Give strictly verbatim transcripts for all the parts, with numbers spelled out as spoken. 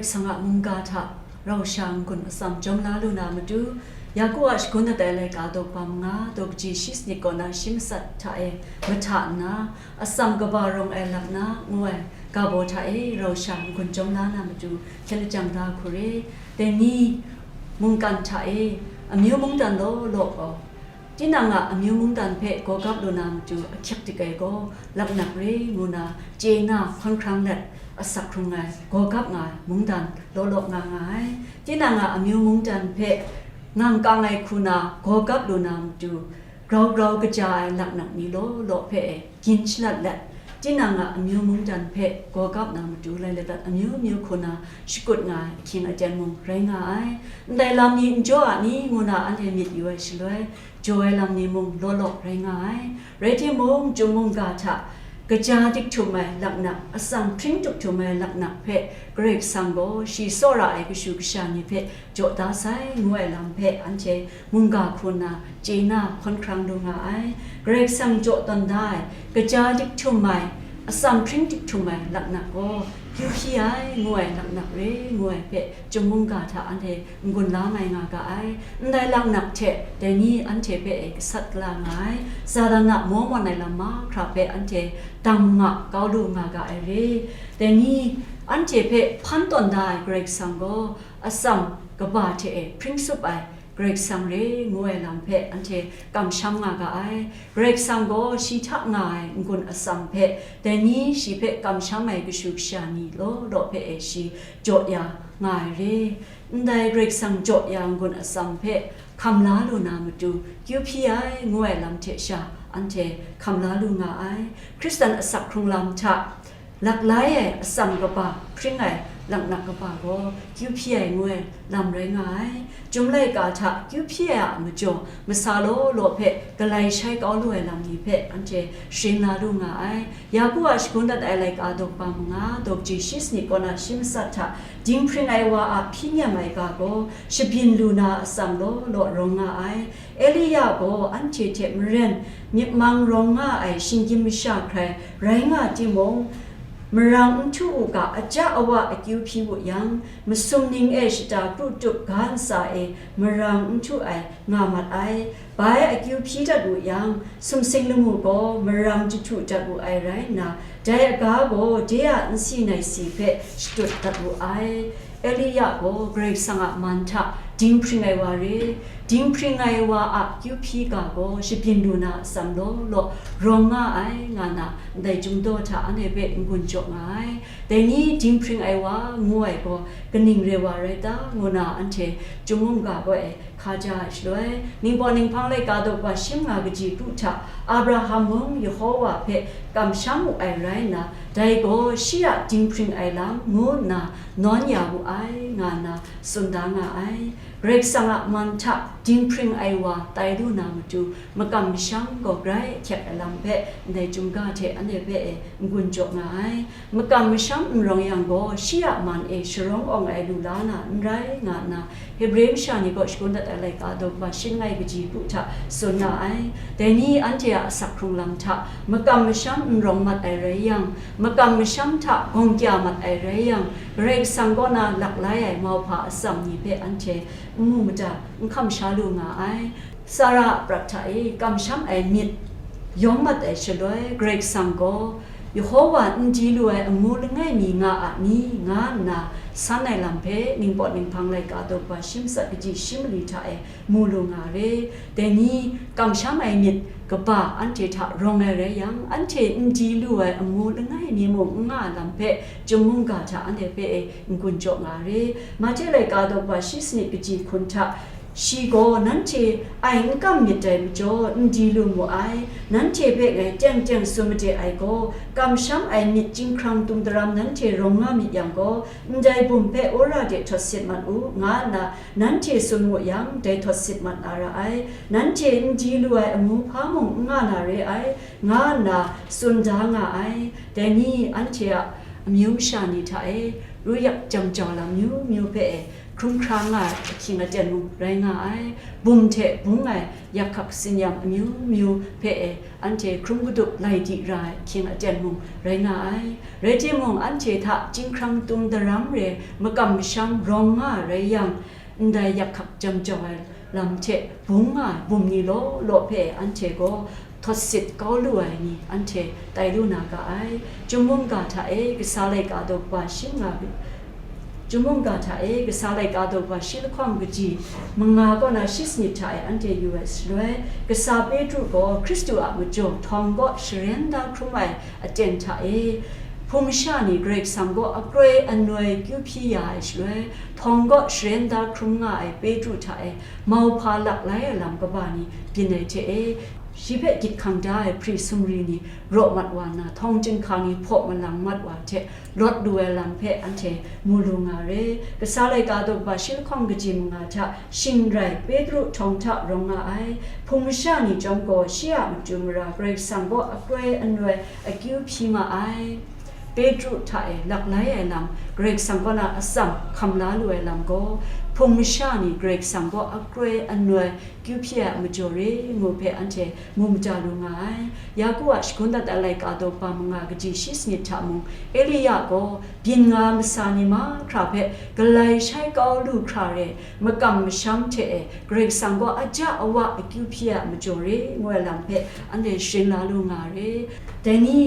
Sang a mungga hta rau sha n-gun atsam jawm la lu na matu, Yaku a shagun dat ai laika daw kaba manga, daw kaji shi sanit kaw na shi matsat hta e mahta nna, atsam kaba rawng ai lap na ngu ai ga baw hta e rau sha n-gun jawm la na matu, hkyen lajang da hku re. Dai ni mungkan hta e amyu mungdan law law gaw, tinang a amyu mungdan hpe gawgap lu na matu ahkyep dik ai gaw, laknak re ngu na chye na hkawn hkrang let asak hkrung ai, gawgap nga ai mungdan law law nga nga ai. Tinang a amyu mungdan hpe ngang kang ai hku na gawgap lu na matu, grau grau kaja ai laknak ni law law hpe e gin shalat let, tinang a amyu mungdan hpe gawgap na matu lai ladat amyu myu hku na shakut nga ai ahkying aten mung rai nga ai. Ndai lam ni n jaw a ni ngu na anhte myit yu ai shaloi, jaw ai lam ni mung law law rai nga ai. Rai timung, chyum mungga hta kaja dik htum ai laknak, atsam hpring tuk htum ai laknak hpe Karai Kasang gaw shi tsawra ai kashu kasha ni hpe jaw da sai ngu ai lam hpe anhte mungga hku nna chye na hkawn hkrang lu nga ai. Karai Kasang jaw tawn da ai, kaja dik htum ai, atsam hpring dik htum ai laknak gaw kyu hpyi ai ngu ai laknak re ngu ai hpe chyum mungga hta anhte n-gun la mai nga ga ai. Ndai laknak hte dai ni anhte hpe e gasat gala nga ai, Satan a maw mawn ai lam mahkra hpe anhte dang ma kau lu nga ga ai re. Dai ni anhte hpe hpan tawn da ai Karai Kasang gaw atsam kaba hte e hpring tsup ai Karai Kasang re ngu ai lam hpe anhte kamsham nga ga ai. Karai Kasang gaw shi hta nga ai n-gun atsam hpe, dai ni shi hpe kamsham ai kashu kasha ni law law hpe e shi jaw ya nga ai re. Ndai Karai Kasang jaw ya n-gun atsam hpe hkam la lu na matu, kyu hpyi ai ngu ai lam hte sha anhte hkam la lu nga ai. Hkristan asak hkrung lam hta laklai ai atsam kaba, hpring ai laknak kaba gaw kyu hpyi ai ngu ai lam rai nga ai. Chyum laika hta kyu hpyi ai a majaw, masa law law hpe galai shai kau lu ai lam ni hpe anhte sharin la lu nga ai. Yaku a shagun dat ai laika daw kaba manga, daw kaji shi sanit kaw na shi matsat hta, dinghpring ai wa a hpyi nem ai ga gaw, shabyin lu na atsam law law rawng nga ai. Eliya gaw anhte hte maren myit mang rawng nga ai shinggyim masha hkrai rai nga timung, marang n htu u ga, aja awa akyu hpyi wu yang, masum ning e shata kru tup ga ntsa e marang n htu ai nga mat ai. Bai akyu hpyi dat wu yang, sumsing lamu gaw marang jahtu dat wu ai rai nna, dai aga gaw de a nsi naisi hpe shatut dat wu ai. Eliya gaw Karai Kasang a man hta dinghpring ai wa re, dinghpring ai wa a kyu hpyi ga gaw shabyin lu na atsam law law rawng nga ai, nga na ndai Chyum daw hta anhte hpe n-gun jaw nga ai. Dai ni dinghpring ai wa ngu ai gaw kaning re wa rai ta, ngu na anhte Chyum mungga gaw e hka ja ai shaloi, Ningpawt Ninghpang laika daw kaba shi manga kaji kru hta Abraham mung Yehowa hpe kamsham wu ai rai nna, dai gaw shi a dinghpring ai lam ngu nna nawn ya wu ai, nga nna tsun da nga ai. Karai Kasang a man hta dinghpring ai wa tai lu na matu, makam masham gaw grai ahkyep ai lam hpe ndai Chyum ga hte anhte hpe e n-gun jaw nga ai. Makam masham n rawng yang gaw, shi a man e sharawng awng ai lu la na n rai, nga nna Hebre masha ni kaw shagun dat ai laika daw kaba shi langai kaji kru hta tsun nga ai. Dai ni anhte a asak hkrung lam hta makam masham n rawng mat ai rai yang, makam masham hta gawng kya mat ai rai yang, Karai Kasang kaw na laklai ai mauhpa atsam ni hpe anhte n mu mada, n hkam sha lu nga ai. Sara a prat hta e kamsham ai myit yawng mat ai shaloi, Karai Kasang gaw, Yehowa n di lu ai amu langai mi nga a ni, nga nna san ai lam hpe Ningpawt Ninghpang laika daw kaba shi matsat kaji shi mali hta e mu lu nga re. Dai ni kamsham ai myit kaba anhte hta rawng ai rai yang, anhte n di lu ai amu langai mi mung n nga ai lam hpe Chyum mungga hta anhte hpe e n-gun jaw nga re. Mahte laika daw kaba shi sanit kaji hkun hta, shi gaw nanhte ai n kam myit dai majaw, n di lu mu ai. Nanhte hpe ngai teng teng tsun made ai gaw, kamsham ai myit chyinghkrang tum daram nanhte rawng nga myit yang gaw, ndai bum hpe wora de htawt sit mat u, nga nna nanhte tsun wu yang, dai htawt sit mat na ra ai. Nanhte n di lu ai amu hpa mung n nga na re ai, nga nna tsun da nga ai. Dai ni anhte a amyu masha ni hta e, ru yak jam jau lam myu myu hpe e, hkrum hkra nga ai ahkying aten mung rai nga ai. Bum hte bung ai yakhak sinyam amyu myu hpe e anhte hkrum kadup lai di ra ai ahkying aten mung rai nga ai. Rai timung, anhte hta chyinghkrang tum daram re makam masham rawng nga rai yang, ndai yakhak jam jau ai lam hte bung nga ai bum ni law law hpe anhte gaw thawt sit kau lu ai ni anhte tai lu na ga ai. Chyum mungga hta e kasa laika daw kaba shi manga, Chyum mungga hta e kasa laika daw kaba shi lahkawng kaji manga kaw na shi sanit hta e anhte yu ai shaloi, kasa Petru gaw Hkristu a majaw htawng kaw sharen da hkrum ai aten hta e, hpung masha ni Karai Kasang kaw akroi anoi kyu hpyi ya ai shaloi, htawng kaw sharen da hkrum nga ai Petru hta e mauhpa lak lai ai lam kaba ni byin ai hte e, shi hpe gyit hkang da ai hpri sumri ni raw mat wa nna, htawng chyinghka ni hpaw malang mat wa hte lawt lu ai lam hpe anhte mu lu nga re. Kasa laika daw kaba shi lahkawng kaji manga hta shing rai Petru htawng hta rawng nga ai. Hpung masha ni chyawm gaw shi a matu mara Karai Kasang kaw akroi anoi akyu hpyi nga ai. Petru hta e lak lai ai lam, Karai Kasang kaw na atsam hkam la lu ai lam gaw, hpung masha ni Karai Kasang kaw akroi anoi kyu hpyi ai a majaw re ngu hpe anhte mu mada lu nga ai. Yaku a shagun dat ai laika daw kaba manga kaji shi sanit hta mung, Elia gaw byin nga masa ni mahkra hpe galai shai kau lu hkra re, makam masham hte e Karai Kasang gaw aja awa akyu hpyi ai a majaw re ngu ai lam hpe anhte sharin la lu nga re. Dai ni,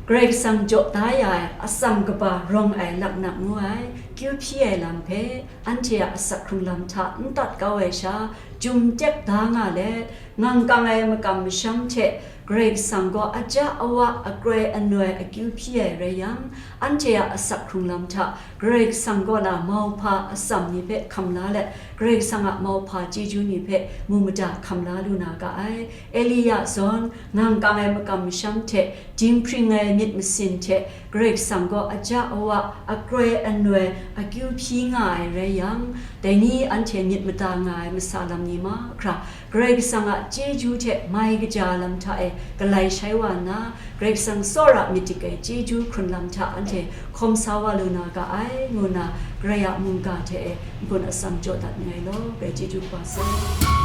Karai Kasang jaw da ya ai atsam kaba rawng ai laknak ngu ai, kyu hpyi ai lam hpe anhte a asak hkrung lam hta n tat kau ai sha, jum tek da nga let, ngang kang ai makam masham hte Karai Kasang gaw aja awa akroi anoi akyu hpyi ai rai yang, anhte a asak hkrung lam hta Karai Kasang kaw na mauhpa atsam ni hpe hkam la let, Karai Kasang a mauhpa chyeju ni hpe mu mada hkam la lu na ga ai. Elia zawn, ngang kang ai makam masham hte dinghpring ai myit masin hte Karai Kasang kaw aja awa akroi anoi akyu hpyi nga ai rai yang, dai ni anhte myit mada nga ai masa lam ni mahkra, Karai Kasang a chyeju hte mai kaja lam hta e galai shai wa nna, Karai Kasang tsawra myit dik ai chyeju hkrun lam hta anhte hkawm sa wa lu na ga ai, ngu nna Karai a mungga hte e n-gun atsam jaw dat nngai law, bai chyeju kaba sai.